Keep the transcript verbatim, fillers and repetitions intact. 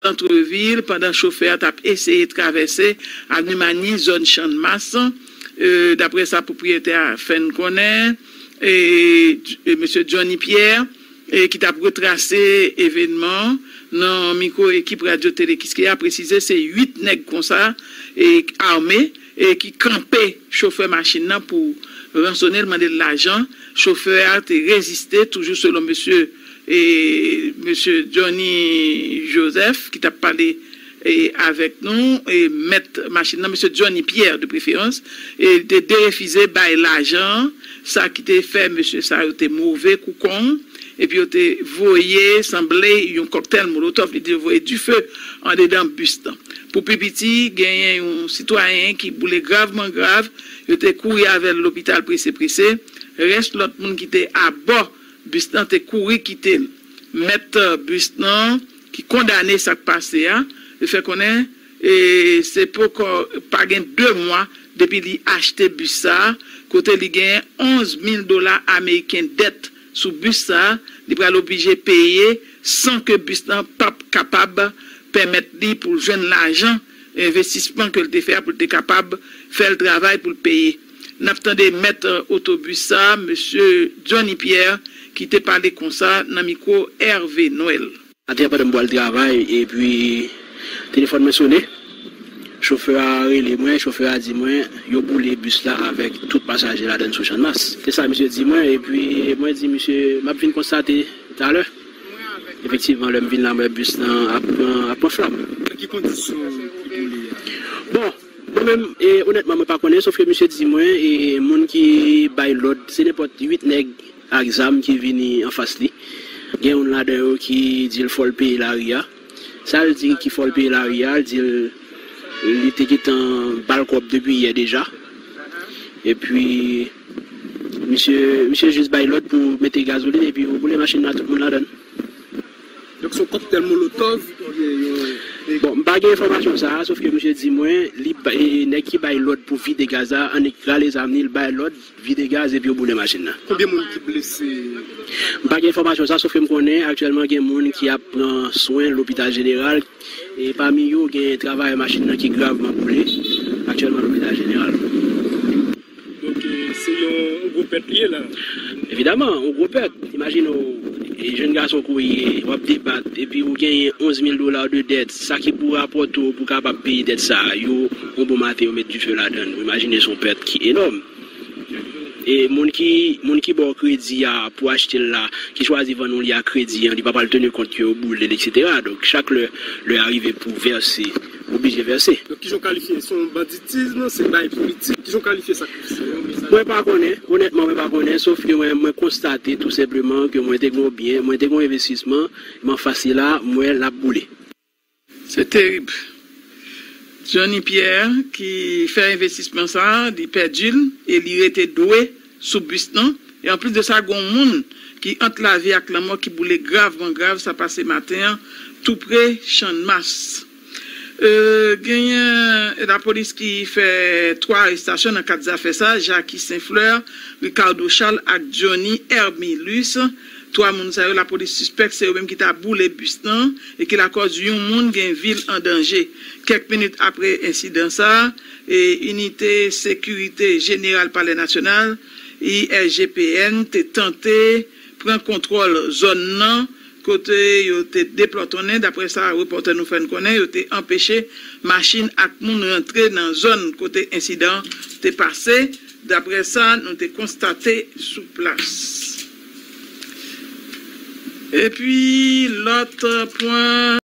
santvil pandan chofè a t ap eseye travèse avni Mani, zòn Channmas. E, daprè sa pwopriyetè a fè n konnen, e, e, mesye Johnny Pierre, e, ki t ap retrase evènman an nan mikwo ekip Radyo Tele Kiskeya, presize se uit nèg konsa, e, ame, e, ki kanpe chofè machin nan pou ransone l, mande l lajan. Chofè a te reziste, toujou selon mesye, e, mesye Johnny Joseph ki t ap pale, e, avèk nou, e, mèt machin nan, mesye Johnny Pierre de preferans, e, te derefize bay lajan an, sa ki te fè mesye sa yo te move kou kong, epi yo te voye, sanble, yon kòktèl molotòf, li te voye dife andedan bis lan. Pou pi piti, genyen yon sitwayen ki boule gravman grav, yo te kouri avè l lopital prese prese. Rès lòt moun ki te abò bis lan te kouri kite l. Mèt, e, bis lan, ki kondane sa k pase a, li fè konnen, e, se poko, pa gen de mwa depi li achte bis sa a, kote li genyen onz mil dola ameriken dèt sou bis sa a, li pral oblije peye san ke bis lan p ap kapab pèmèt li pou l jwenn lajan envestisman ke l te fè a, pou l te kapab fè l travay pou l peye. N ap tande mèt, e, otobis sa a, mesye Johnny Pierre, ki te pale konsa nan mikwo Hervé Noël. Maten an, pandan m pral travay, epi telefòn mwen sone. Chofè a rele mwen, chofè a di mwen yo boule bis la avèk tout pasaje ladann sou Channmas. Se sa misye di mwen, epi mwen di misye, "M ap vin konstate talè." Efektivman, lè m vin la, m wè bis lan ap pran, ap pran flanm. Nan ki kondisyon ki boule a? Bon, mwen menm, e, onètman, mwen pa konnen, sof ke misye di mwen, e, moun ki bay lòd, se nenpòt uit nèg ak zam ki vini anfas li. Gen youn ladan yo ki di l fò l peye lari a. Sa l di ki fò l peye lari a, l di l, li te gentan ba l kòb depi yè deja. Epi, misye, misye jis bay lòd pou mete gazolin epi yo boule machin nan, tout moun ladann. Donk, se yon kòktèl molotòv oubyen yon... Bon, m pa gen enfòmasyon sa a, sof ke misye di mwen, li ba-, e, nèg ki bay lòd pou vide gaz la, annik rale zam li, l bay lòd, vide gaz epi yo boule machin nan. Konbyen moun ki blese? M pa gen enfòmasyon sa, sof ke m konnen aktyèlman gen moun ki ap pran swen lopital jeneral, e pami yo gen travayè machin nan ki gravman boule aktyèlman lopital jeneral. Donk, e, se yon, yon gwo pèt li ye la. Evidaman, yon gwo pèt. Imajine w, e, jèn gason ke w ye, w ap debat, epi ou genyen onz mil dola de dèt, sa ki pou rapòte w pou kapab peye dèt sa a, yo, yon bon maten, yo met dife ladann. Ou imajine se yon pèt ki enòm. E moun ki, moun ki ba w kredi a pou achte l la, ki chwazi vann ou li a kredi an, li pa pral teni kont ke yo boule l, etsetera. Donk, chak lè, lè a rive pou vèse, oblije vèse. Donk, kijan w kalifye? Se yon banditis, se bagay politik? Kijan w kalifye sa k pase? Mwen pa konnen, onètman, mwen pa konnen, sof ke mwen, mwen konstate tou senpleman ke mwen te gen yon byen, mwen te gen yon envestisman, men anfas li la, m wè l ap boule. Se terib. Johnny Pierre ki fè envestisman sa a, li pèdi l e li rete dwe sou bis lan. E anplis de sa, gen yon moun ki ant lavi ak lanmò ki boule gravman grav, sa pase maten an, tou pre Channmas. E, genyen lapolis ki fè twa arestasyon nan kad zafè sa, Jacky Saint Fleur, Ricardo Charles ak Johnny Hermilus. Twa moun sa yo, lapolis sispèk se yo menm ki ta boule bis lan e ki lakòz yon moun gen vi l an danje. Kèk minit apre ensidan sa a, e, Inite Sekirite Jeneral Palè Nasyonal, I S G P N, te tante pran kontwòl zòn nan kote yo te deplòtonnen, daprè sa repòtè nou fè n konnen, yo te anpeche machin ak moun rantre nan zòn kote ensidan an te pase, daprè sa nou te konstate sou plas. Epi, lòt pwen.